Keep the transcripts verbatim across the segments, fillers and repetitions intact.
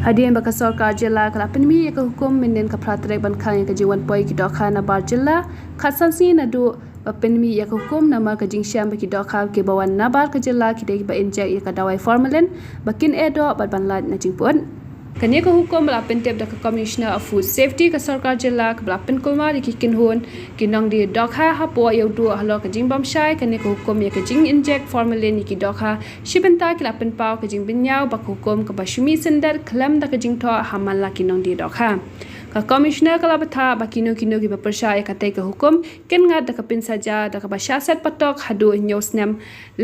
Hadien ba ka sorkar jylla ka la pynmih ïa ka hukum mynnin ka phra tarik ban khang ïa ka jingwan poi ki dohkha nabar jylla, khatsan sngi naduh ba pynmih ïa ka hukum namar ka jingshem ba ki dohkha kiba wan nabar ka jylla ki dei kiba injek ïa ka dawai formalin ba kin eh doh bad ban lait na jingput. Kane ka hukum ba la pyntip da ka Commissioner of Food Safety ka sorkar jylla kaba la pynkulmar ïa ki kynhun ki nongdie dohkha hapoh ïa u duh halor ka jingbymshai kane ka hukum ïa ka jinginjek formalin ïa ki dohkha. Shi bynta ki la pynpaw ka jingbynñiaw ba ka hukum kaba shu mih syndet khlem da ka jingthoh ha man la ki nongdie dohkha. Ka Commissioner ka la bthah ba kino kino kiba pyrshah ïa katei ka hukum kin ngat da ka pynsaja da kaba shah set patok haduh hynñiew snem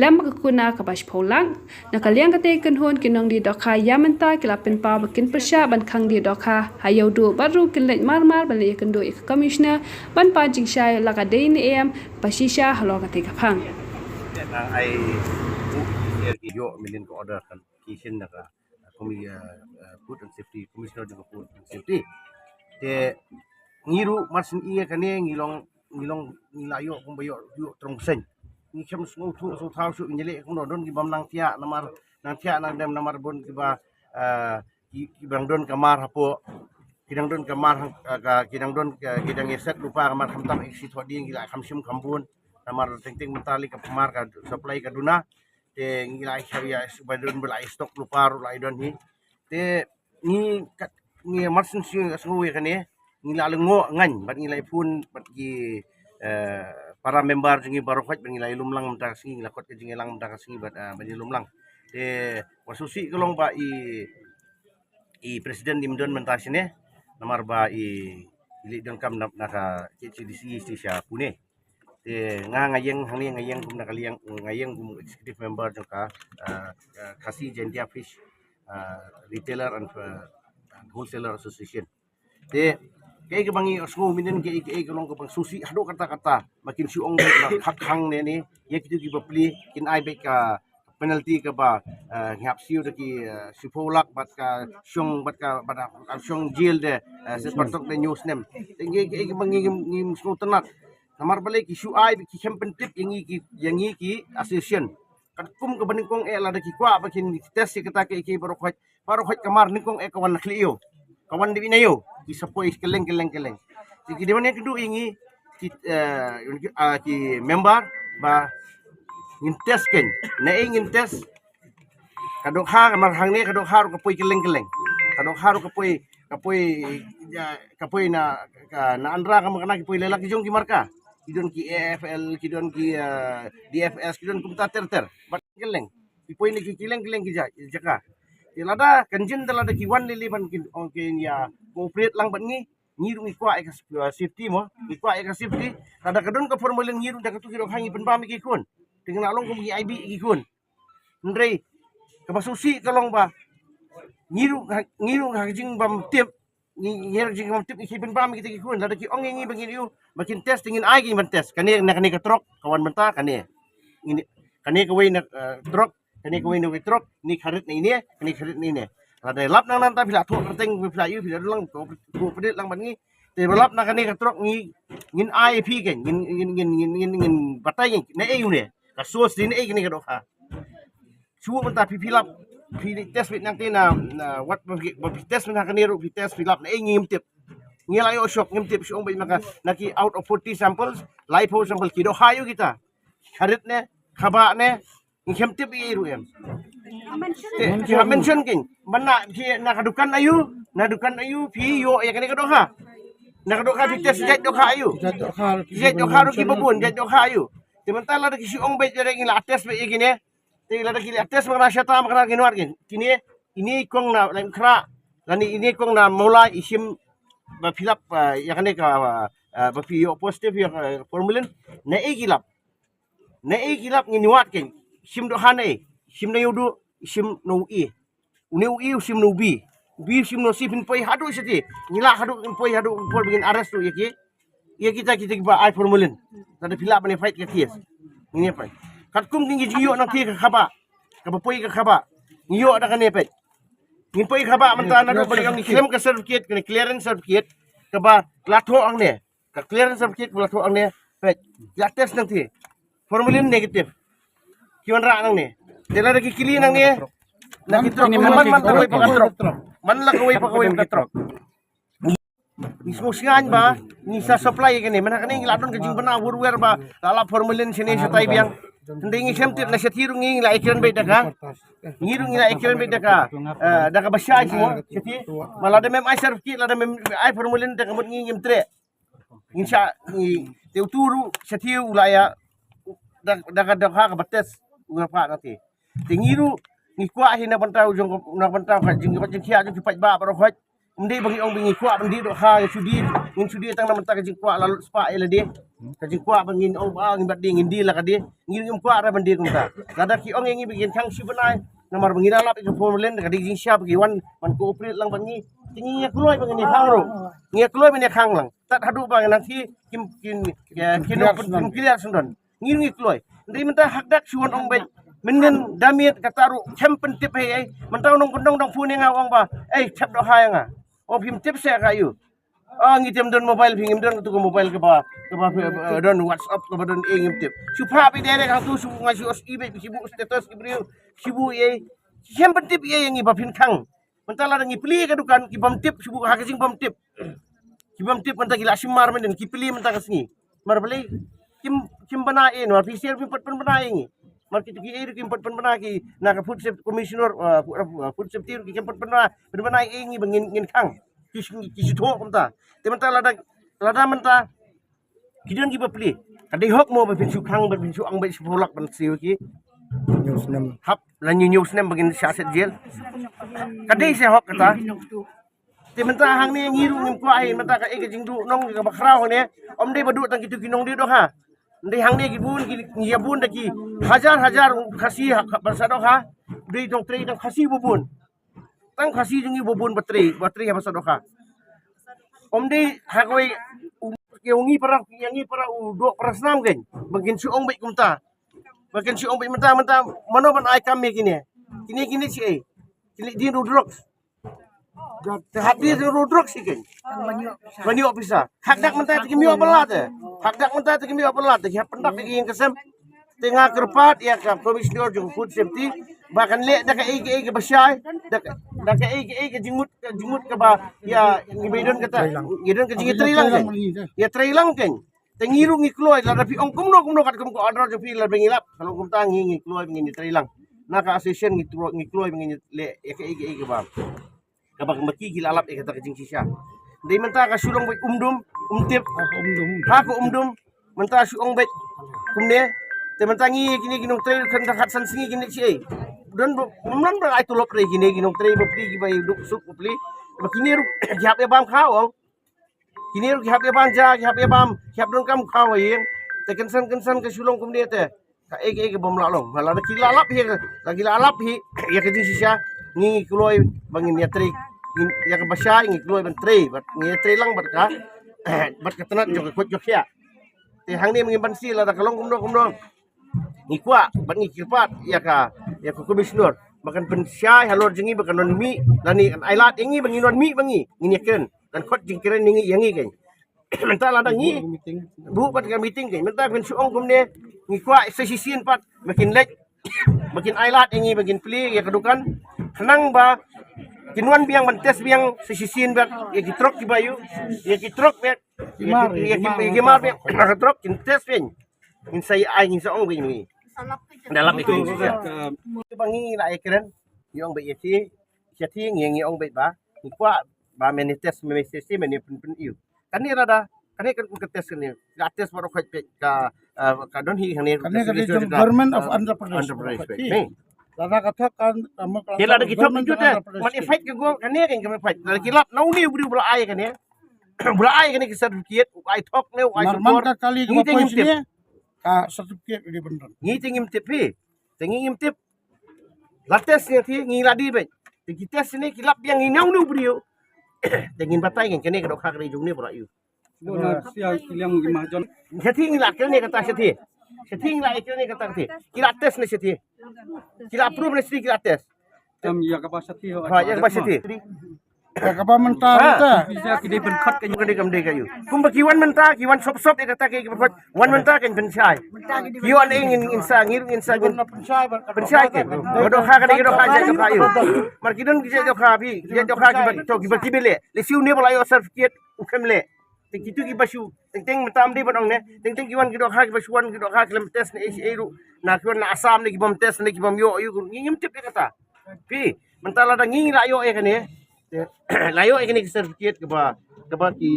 lem ka kuna kaba shiphew lak. Na ka liang katei ka kynhun ki nongdie dohkha ïa mynta ki la pynpaw ba kin pyrshah ban khang die dohkha ha ïa u duh bad ruh kin leit mar mar ban leit ïakynduh ïa ka Commissioner ban pan jingshai la ka dei ne em ba shisha halor katei ka phang. Nang ai bu ki share ki ïoh million ka order kan ki shin na ka kumi food and safety, Commissioner jong ka food and safety. Te ngi ruh mar syn i kane ngi long ngi long ngi la ïoh kumba ïoh ïoh trong seng. Ngi khem sngewthuh sngewthaw shuh ngi leh kumno don ki bym nang thiah namar nang thiah nang dem namar bun kiba ki ki dang don ka mar hapoh ki dang don ka mar ki dang don ki dang ïaset lypa ka mar khamtam ïa ki shi thoh ding ki la kham shim kham bun namar teng teng mynta lei ka mar ka supply ka duna te ngi la ïa ba don ba la stock lypa ruh la don hi te ngi kat ngi mar syn shu sngew ïa kane ngi la lyngngoh ngan bad ngi la phone bad ki para member jong ngi baroh khoit bad ngi la lum lang mynta ka sngi ngi la kot ka jingïalang mynta ka sngi bad bad ngi lum lang te wa sngewsih ka long ba i i president im don mynta shane namar ba i i leit donkam na ka K H A D C sha Pune. Te nga nga ïeng hangne nga ïeng kum na ka liang nga ïeng kum executive member jong ka Khasi Jaintia Fish Retailer and Wholesaler Association. Te kaei kaba ngi sngew mynnin kaei kaei ka long kaba sngewsih haduh katta katta ba kin shu ong ba khap khang ne ne ïa kitu kiba plie kin ai beit ka penalty kaba ngi hap siew da ki shiphew lak bad ka shong bad ka bad ka shong jail de se patok de hynñiew snem. Te ngi ngi ngi ngi sngewtynnat namar balei ki shu ai ki khem pyntip ïa ngi ki ïa ngi ki association. Katkum kaba nyngkong eh lada ki kwah ba kin test ïa kata kaei kaei baroh khoit baroh khoit ka mar nyngkong eh ka wan na khlieh ïew ka wan dei na ïew ki sa poi kylleng kylleng kylleng. Te ki dei ban ïakynduh ïa ngi ki ki member ba ngin test kein na ei ngin test. Ka dohkha ka mar hangne ka dohkha ruh ka poi kylleng kylleng ka dohkha ruh ka poi ka poi ka poi na na Andra ka mar kana ki poi lelak ki jong ki marka ki don ki A F L ki don ki D F S ki don kumta ter ter bad kylleng ki poi na ki kylleng kylleng ki jaka. Te lada kan jin da lada ki wan lili ban kin ong kin ïa cooperate lang bad ngi ngi ruh ngi kwah ïa ka safety mo ngi kwah ïa ka safety. Lada ka don ka formalin ngi ruh da katu ki dohkha ngi pynbam ïa ki khun te ngi la long kum ngi ai bih ïa ki khun. Hynrei kaba sngewsih ka long ba ngi ruh ngi ruh ha ka jingbam tip ngi ngi ruh jingbam tip ngi ki pynbam ïa kita ki khun lada ki ong ïa ngi ba ngin ïu ba kin test te ngin ai ki ban test kane na kane ka trok ka wan mynta kane. Kane kawei na trok kane kawei na kawei trok ni kharit na ine kane kharit na ine. Lada lap nang nang ta phi la thok kyrteng phi la ïu phi la dulang ko pdit lang ban ngi te ba lap na kane ka trok ngi ngin ai phi kein ngin ngin ngin ngin ngin ngin batai kein na ei une ka source din ei kane ka dohkha. Shu mynta phi phi lap phi test beit nangte na wat ba phi test mynta kane ruh phi test phi lap na ei ngim tip. Ngi la ïoh shock ngim tip shu ong beit na ka na ki out of forty samples laiphew sample ki dohkha ïu kita. Kharit ne khabah ne ngi khem tip ïa ruh em. Te ki ha mention kein ban na ki na ka dukan aïu na dukan aïu phi ïoh ïa kane ka dohkha. Na ka dohkha phi test jait dohkha aïu jait dohkha ruh ki babun jait dohkha aïu. Te mynta lada ki shu ong beit ïa ngi la test beit ïa kine. Te lada ki la test ma ka na shata ma ka na ki nuat kein kine ini kong na lem khra lani ini kong na mola i shim ba phi lap ïa kane ka ba phi ïoh positive ïa ka formalin. Na ei ki lap na ei ki lap ngin ïoh wat kein shim dohkha na ei shim na ïoh du shim na u i une u i u shim na u bi u bi u shim na u si phin poi haduh shati ngi la haduh phin poi haduh phin poi ngin arrest ïa ki ïa kita kita kiba ai formalin. Lada phi lap ban fight ka case ngin ïa fight katkum ki ngi jingïoh na ki ka khaba kaba poi ka khaba ngi ïoh da kane peit. Ngin poi khaba mynta na do ba ngi khlem ka certificate kane clearance certificate kaba la thoh hangne ka clearance certificate ba la thoh hangne peit la test nangti formalin negative. Ki wan rah nangne te lada ki kylli nangne na ki trok man man ta poi pa ka trok. Man la kawei pa kawei ka truck. Ngi sngewsih ba ngi sa supply kane, mynta kane ngi la don ka jingbna wurwer ba la lap formalin shane shatai biang. Hynrei ngi shem tip na shathie ruh ngi la ïakren beit da ka. Ngi ruh ngi la ïakren beit da ka. Eh, da ka bashai shuwa shathie. Ma lada mem ai certificate, lada mem ai formalin da ka mut ngi ngim treh. Ngin shah ngi te utu ruh shathie u la ïa da da ka da ka ba test u la phah na te. Te ngi ruh ngi kwah hi na bynta u jong na bynta ka jing ka jingkhia jong ki paidbah baroh khoit. Ym dei ba ngi ong ba ngi kwah ban dih dohkha ngi shu dih, ngin shu dih tang na bynta ka jingkwah la lut spah ïa lade. Ka jingkwah ba ngin ong ba ngin bat dih ngin dih la ka dih. Ngi ruh ngim kwah re ban dih kumta. Lada ki ong ïa ngi ba ngin khang shi bnai namar ba ngi la lap ïa ka formalin ka dei jingshisha ba ki wan ban cooperate lang bad ngi. Te ngi ïa kloi ba ngin ïa khang ruh. Ngi ïa kloi ba ngin ïa khang lang. Tat haduh ba ngan nang ki kim kim kim kim clear syndon. Ngi ngi kloi. Hynrei mynta hak dak shu wan ong beit. Mynnin da miet kata ruh khem pyntip hei ei. Mynta u nongkyndong dang phone ïa nga ong ba ei thep dohkha ïa nga. O phim tip seh ka ïu. Ah ngi tem don mobile phi ngim don tu ka mobile kaba kaba eh, don WhatsApp kaba don ei ngim tip. Shu phah beit direct hangtu shu nga shu os i beit shu buh status ki briew shu buh ei. Khem pyntip ei ngi ba phin khang. Mynta lada ngi plie ka dukan ki bym tip shu buh ha ka jing bym tip. Ki bym tip mynta ki la shim mar mynta ki plie mynta ka sngi. Mar balei kim kim bana ei no phi sher phi pat pynbna ei ngi. Mar ki ki ei kim pat pynbna ki na ka food safety commissioner uh, food, uh, food safety ki kim pat pynbna pynbna ei ngi ba ngin ngin khang. Ki shi- ki shi thok mynta. Te mynta lada lada mynta ki don ki ba plie. Ka dei hok mo ba phin shu khang ba phin shu ang ba shu pholak ban siew ki. Hap la nyu nyu snem ba ngin sha set jel. Ka dei se hok kata. Te mynta hangne ngi ruh ngim kwah hi mynta ka ei ka jingduh nong ka ba khraw hangne. Ym dei ba duh tang kitu ki nongdie dohkha. Ym dei hangne ki bun ki ngi ïa bun da ki hajar hajar Khasi ha ba sa dohkha. Dei tong trei tang Khasi ba bun. Tang Khasi jong ngi ba bun ba trei ba trei ha ba sa dohkha. Ym dei ha kawei u ngi para ïa ngi para u doh para snam kein. Ba kin shu ong beit kumta. Ba kin shu ong beit mynta mynta mano ban ai kam ïa kine. Kine kine shi ei. Kine din ruh drugs. Te hap dei ruh drok shi kein. Ban ïoh pisa. Khak dak mynta te kim ïoh bylla te. Khak dak mynta te kim ïoh bylla te ki hap pyndak ïa ki ïing ka sem. Te nga kyrpad ïa ka commissioner jong food safety ba kan leh da kaei kaei kaba shai da ka da kaei kaei ka jingmut ka jingmut kaba ïa ngi ba ïa don kata ïa don ka jingïatreilang kein. Ïatreilang kein. Te ngi ruh ngi kloi lada phi ong kumno kumno katkum ka order jong phi lada ngi lap. Ka long kumta ngi ngi kloi ba ngin ïatreilang. Na ka association ngi kloi ngi kloi ba ngin leh ïa kaei kaei kaba kaba ka maki ki la lap ïa kata ka jingshisha. Dei mynta ka shu long beit um dum um tip. Ha ka um dum mynta shu ong beit kumne. Te mynta ngi kine ki nongtrei khan da khat san sngi kine shi ei. Don ba mlon ba ai tulop re kine ki nongtrei ba pli ki ba duk suk ba pli. Ba kine ruh ki hap ïa bam kha ong. Kine ruh ki hap ïa bam ja ki hap ïa bam ki hap don kam kha wa ïing. Te kynsan kynsan ka shu long kumne te. Kaei kaei ka bym lah long. Lada ki la lap hi lada ki la lap hi ïa ka jingshisha ngi ngi kloi ba ngin ïa trei ïa ka bashai ngi kloi ban trei bad ngi ïa trei lang bad ka bad ka tnat jong ka koit jong ka khiah. Te hangne ngi ban sih lada ka long kumno kumno. Ngi kwah bad ngi kyrpad ïa ka ïa ka commissioner ba kan pynshai halor jong ngi ba kan don mih lane kan ai lad ïa ngi ba ngi don mih ba ngi ngin ïa kren kan khot jingkren ïa ngi ïa ngi kein. Mynta lada ngi buh pat ka meeting kein mynta phin shu ong kumne ngi kwah sa shisien pat ba kin leit ba kin ai lad ïa ngi ba kin plie ïa ka dukan khnang ba kin wan biang ban test biang sa shisien bad ïa ki trok kiba ïoh ïa ki trok bad ïa ki mar bad ka trok kin test biang ngin sa ai ngin sa ong biang ngi. Da lap ïa ki ba ngi la ïa kren ïa ong bad ïa ki ïa ki ngi ong bad ba ngi kwah ba men test men test men pun pun ïa kane lada kane kan ka test kane ka test baroh ka ka ka don hi kane ka government of Andhra Pradesh. Lada ka thok kan ki lada ki thok ki jut man effect ka go kane kan ka effect lada ki lap nau ni u briew bla ai kane bla ai kane ki certificate u ai thok ne u ai support ka kali ka certificate di bendon ngi te ngim tip hi te ngi ngim tip la test ne ti ngi la di bek te ki test ne ki lap biang ngi nau ni u briew te ngin batai ngin kane ka dok khak ri jung ne bra yu Shathi ngi la kene kata shathi. Shathi ngi la kene kata shathi. Ki la test ne shathi. Ki la approve ne shathi ki la test. Em ya ka ba shathi ho. Ha ya ka ba shathi. Ka ba mynta. Ha. Kita ki dei pynkhot ka, ka dei kam dei ka ïu. Kumba ki wan mynta, ki wan sop sop ïa kata ki pynkhot. Wan mynta kan pynshai. Ki wan ing in, in sa ngir in sa ngir. Pynshai kan. Ka dohkha ka dei ka dohkha jait dohkha ïu. Mar ki don ki jait dohkha phi, ki jait dohkha ki ba to ki ba ki ba leh. Lehse une ba la ïoh certificate u khlem leh. Te kitu ki ba shu teng teng mynta ym dei ban ong ne. Teng teng ki wan ki dohkha ki ba shu wan ki dohkha khlem test ne ei ei ruh. Na ki wan na Assam ne ki bym test ne ki bym ïoh ïu. Ngi ngim tip ïa kata. Phi mynta lada ngi la ïoh ïa kane. Te la ïoh ïa kane ki certificate kaba kaba ki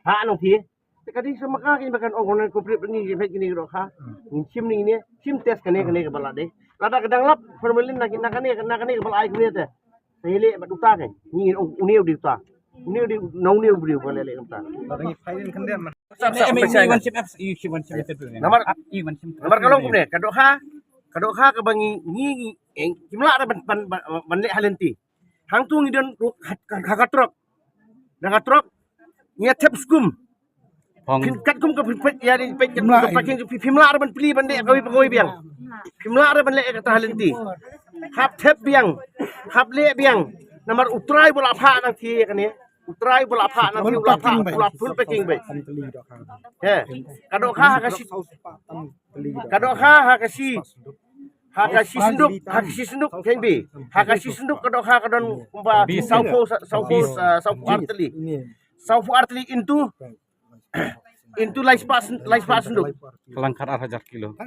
ha nong phi. Te ka dei sa ma ka ki ba kan ong kane ko prip ngi ki phet kine ki dohkha. Ngin shim ni ne shim test kane kane kaba la dei. Lada ka dang lap formalin na ki na kane na kane kaba la ai kane te. Sa ïaleh bad uta kan. Ngi ong une u dei uta. Une u dei na une u briew ba leh leh uta. Namar namar ka long kumne ka dohkha ka dohkha kaba ngi ngi ngi eng kim lah re ban ban ban leh ha lynti. Hangtu ngi don ha ka trok. Da ka trok ngi thep skum. Phin katkum ka phin peit ïa ri peit katkum ka parking phi phim lah re ban plie ban leh kawei pa kawei biang. Phim lah re ban leh kata ha lynti. Hap thep biang. Hap leh biang. Namar u trai ba la phah nang thie kane. U trai ba la phah nang thie u la phah u la full packing beit. He. Ka dohkha ha ka shi ka dohkha ha ka shi ha ka shi sanduk ha ka shi sanduk khein bi ha ka shi sanduk ka dohkha ka don kumba saw phew saw phew saw phew ar tylli. Saw phew ar tylli into into lai spah lai spah sanduk. Ka lang khat ar hajar kilo.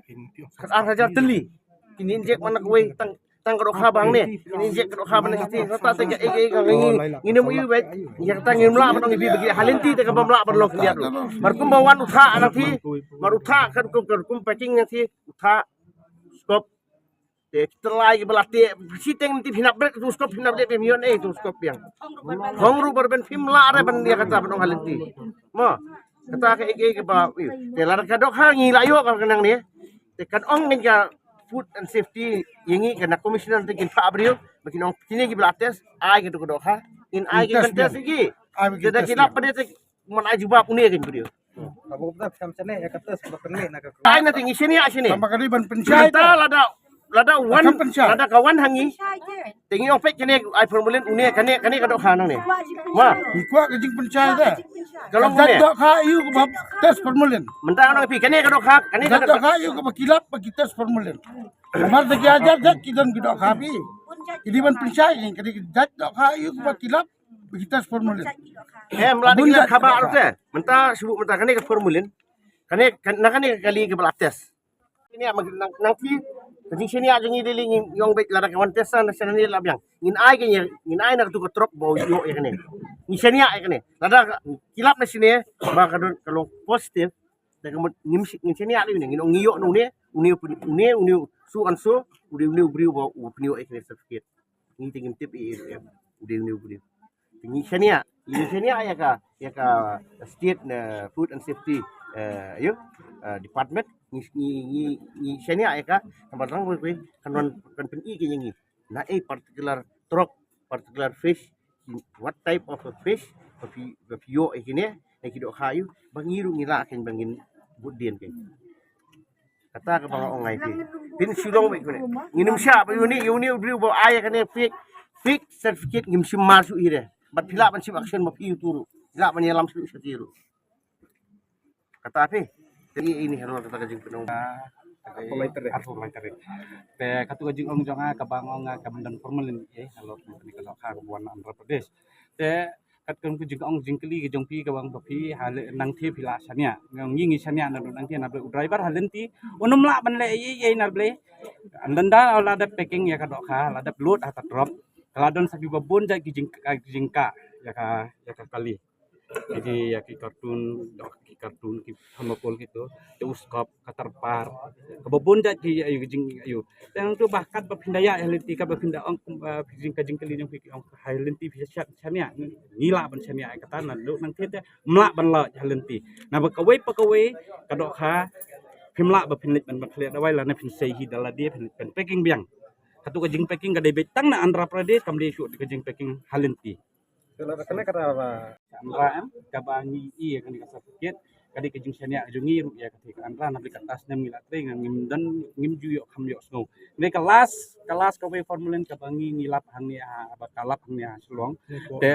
Khat ar hajar tylli. Kine injek mana kawei tang tang ka dohkha bang ne. Kine injek ka dohkha bang ne kiti. Rata te ka ek ek ngi ngi ne mu iu bet. Ïa kata ngim lah ban ong ibi bagi ha lynti te ka bym lah ban long khyndiat ruh. Mar kumba wan u thah nang phi. Mar u thah kan kum kan kum packing nang phi. U thah skop. Te kita lai ki ba la te shi teng mynti phin ap bret tu skop phin ap bret phin ïoh ei tu skop biang. Hong ruh bar ben phim lah re ban ïa kata ban ong ha lynti. Mo kata ka ek ek ba te lada ka dohkha ngi la ïoh ka nang ne. Te kan ong ngi ka food and safety ïa ngi ka na commissioner te kin phah briew ba kin ong kine ki ba la test ai ka tu ka dohkha. In ai ki ban test ki. Te da ki lap ba de te man ai jubab une kan briew. Ai na te ngi shaniah shane. Tama ka dei ban pynshai ta lada lada wan lada ka wan ha ngi. Te ngi ong peit kane ai formalin une kane kane ka dohkha nang ne. Ma. Ngi kwah ka jingpynshai ta. Ka long ne. Dohkha ïu ka ba test formalin. Mynta nang phi kane ka dohkha kane ka dohkha ïu ka ba ki lap ba ki test formalin. Mar da ki hajar jait ki don ki dohkha phi. Ki dei ban pynshai ka dei jait dohkha ïu ka ba ki lap. Kita formalin. Em la ding la khaba arte. Mynta shu mynta kane ka formalin. Kane na kane ka kali ka ba la test. Kine ma nang nang ti. Ka jingshaniah jong ngi dei ngi ong beit lada ka wan test na shaniah la biang. Ngin ai ka ngin ai na tu ka trok ba ïoh ïa kane. Ngi shaniah ïa kane. Lada ki lap na shine ba ka don ka long positive. Da ka mut ngim ngin shaniah ïa une ngin ong ngi ïoh na une une une une so and so une une briew ba u pynïoh ïa kane certificate. Ngi te ngim tip i i u dei u dei u dei. Ngi shaniah ngi shaniah ïa ka ïa ka state na food and safety eh ïa department ngi ngi ngi shaniah ïa ka. Namar tang wei wei kan wan kan pyn i ka ïa ngi na a particular truck particular fish, what type of a fish ba phi ba phi ïoh ïa kine na ki dohkha ïa ba ngi ruh ngi lah kan ba ngin bud dien kan. Kata ka ba nga ong ai phi. Phin shu long bad kane. Ngin ym shah ba uni uni u briew ba ai kane fake fake certificate ngim shim mar shu ire. Bad phi lah ban shim action ba phi u turu. Phi lah ban ïalam shu sha tiru. Kata phi. Te ini halor kata ka jingpynong. Arphew lai tarik. Te katu ka jingong jong nga ka ba nga ong nga ka mynta formalin eh halor kane ka dohkha ka ba wan Andhra Pradesh. Te Katkum ka jingong jingkylli ka jong phi ka bang ba phi ha le nang thie phi la shaniah. Ngi ngi shaniah na nang thie na ble u driver ha lynti. Un ym lah ban leh ei ei na ble. An lynda la dep packing ïa ka dohkha la dep load ha ka truck. Ka la don sa ki ba bun jait ki jingka jingka ïa ka ïa ka kali. Ki ïa ki kartun doh ki kartun ki thermocol ki tu. Te u skop ka tarpar kaba bun jait ki ayu jing ayu. Te nangtu ba kat ba phin da ïa ha lynti kat ba phin da ong kum ba phi jing ka jingkylli jong phi ki ong ha lynti phi shaniah ngi lah ban shaniah kata na duk nang thie te mlah ban lah ha lynti. Na ba kawei pa kawei ka dohkha phim lah ba phin leit ban ban khlieh dawai lane phin sei hi da lade phin packing biang. Katu ka jingpacking ka dei beit tang na Andhra Pradesh kam dei shu ka jingpacking ha lynti. Kane kata ba Andhra em kaba ngi i kane ka certificate Ka dei ka jingshaniah jong ngi ruh ïa ka thik an ra, na bli ka tas nem ngi la trei ngim don, ngim ju ïoh kham ïoh sngew. Ngi ka last, ka last kawei formula kaba ngi ngi lap hangne ha, ba ka lap hangne ha Shillong. Te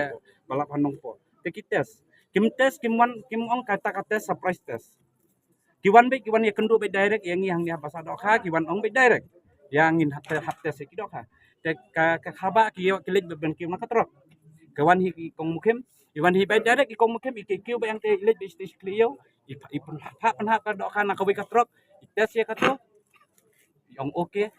ba lap ha Nongpoh. Te ki test, kim test, kim wan, kim ong kata ka test surprise test. Ki wan beit, ki wan ïa kynduh beit direct ïa ngi hangne ha Basadohkha, ki wan ong beit direct ïa ngin hap, hap test ïa ki dohkha. Te ka, ka khaba ki ïoh ki leit beit ban kiew na ka truck. Ka wan hi ki kong Mukhim, i wan hi beit direct i kong Mukhim, i kiew beit hangtei, i leit beit stage kli ïew, i pha-, i pynhap, pynhap ka dohkha na kawei ka truck, i test ïa kato, i ong okay.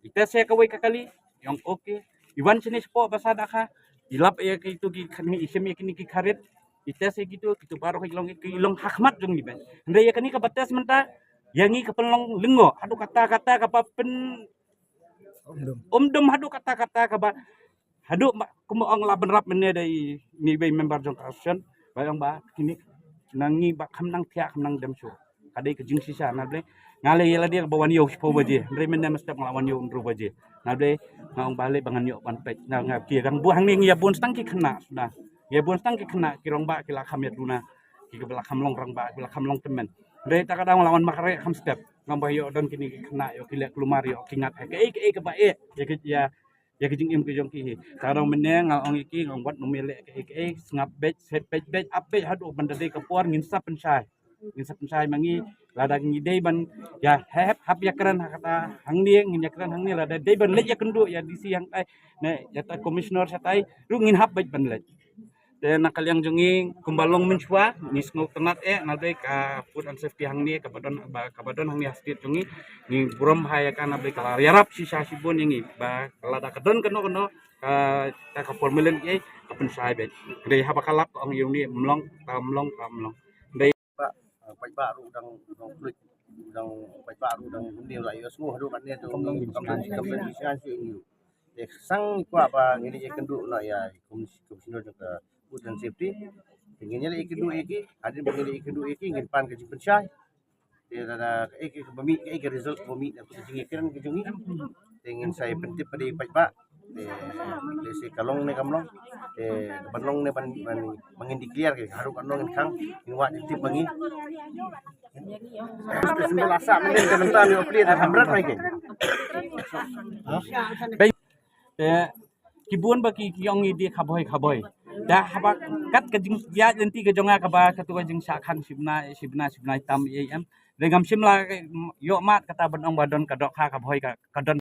I test ïa kawei ka kali, i ong okay. I wan shane shapoh Basadohkha, i lap ïa kitu ki khan, i shim ïa kine ki kharit, i test ïa kitu, kitu baroh ki long, ki long ha khmat jong ngi beit. Hynrei ïa kane kaba test mynta ïa ngi ka pynlong lyngngoh haduh katta katta kaba pyn, um dum haduh katta katta kaba haduh ma, kumba ong la bynrap mynne da i, i wei member jong ka association, ba ong ba kine na ngi ba kham nang thiah kham nang dem shuh. Ka dei ka jingshisha, na Blei nga leh ïa lade ba wan ïew shiphew baje, hynrei mynne mynstep nga la wan ïew hynriew baje. Na Blei nga ong ba leh ba ngan ïoh ban peit, na nga ki dang buh hangne ngi ïa bun stang ki khynnah suda, ïa bun stang ki khynnah ki rangbah ki la kham ïa duna, ki ba la kham long rangbah, ki ba la kham long tymmen. Hynrei ta ka daw nga la wan mareh kham step, nga ong ba ïoh don kine ki khynnah ïoh ki leh kulmar ïoh ki ngat ha kaei kaei kaba eh ïa ka, ïa ïa ka jingim ka jong ki hi. Ka dang mynne nga ong ïa ki, nga ong wat nym leh kaei kaei, sngap beit, sep beit beit, ap beit haduh ban da dei ka por ngin sa pynshai. Ngin sa pynshai ma ngi, lada ngi dei ban ïa hep hap ïakren ha kata hangne, ngin ïakren hangne, lada dei ban leit ïakynduh ïa D C hangtai ne ïa ta commissioner shatai ruh ngin hap beit ban leit. Te na ka liang jong ngi kumba long mynshuwa ngi sngewtynnat eh, na dei ka food and safety hangne kaba don, ba, kaba don hangne ha state jong ngi, ngi burom bha ïa ka, na dei ka la ïarap shisha shibun ïa ngi ba lada ka don kano kano ka, ka, ka formalin eh ka pynshai beit. Dei haba ka lap ka ong ïa une mlong, ka mlong, ka mlong. Dei ba, eh, paidbah ruh dang, dang fluid, dang paidbah ruh dang ym dei la ïohsngew haduh katne te kam long kam long kam long. Te sang kwah ba ngin ïakynduh noh ïa Commis-, Commissioner jong ka Food and Safety. Te ngin ïakynduh ïa ki, hadien ba ngin ïakynduh ïa ki ngin pan ka jingpynshai. Te lada kaei ka ba mih, kaei ka result ba mih na ka jingïakren ka jong ngi. Te ngin sa pyntip pat ïa paidbah. Te lehse ka long ne kam long. Te ban long ne ban, ban, ban ngin declare ki haduh katno ngin khang, ngin wad tip ma ngi. Te ki bun ba ki, ki ong ïa di khabhoi khabhoi. Da haba kat ka jingïaid lynti ka jong nga kaba katu ka jingshah khang shibnai shibnai shibnai tam ïa em. Dei ngam shym la ïoh mad kata ban ong ba don ka dohkha khabhoi ka, ka don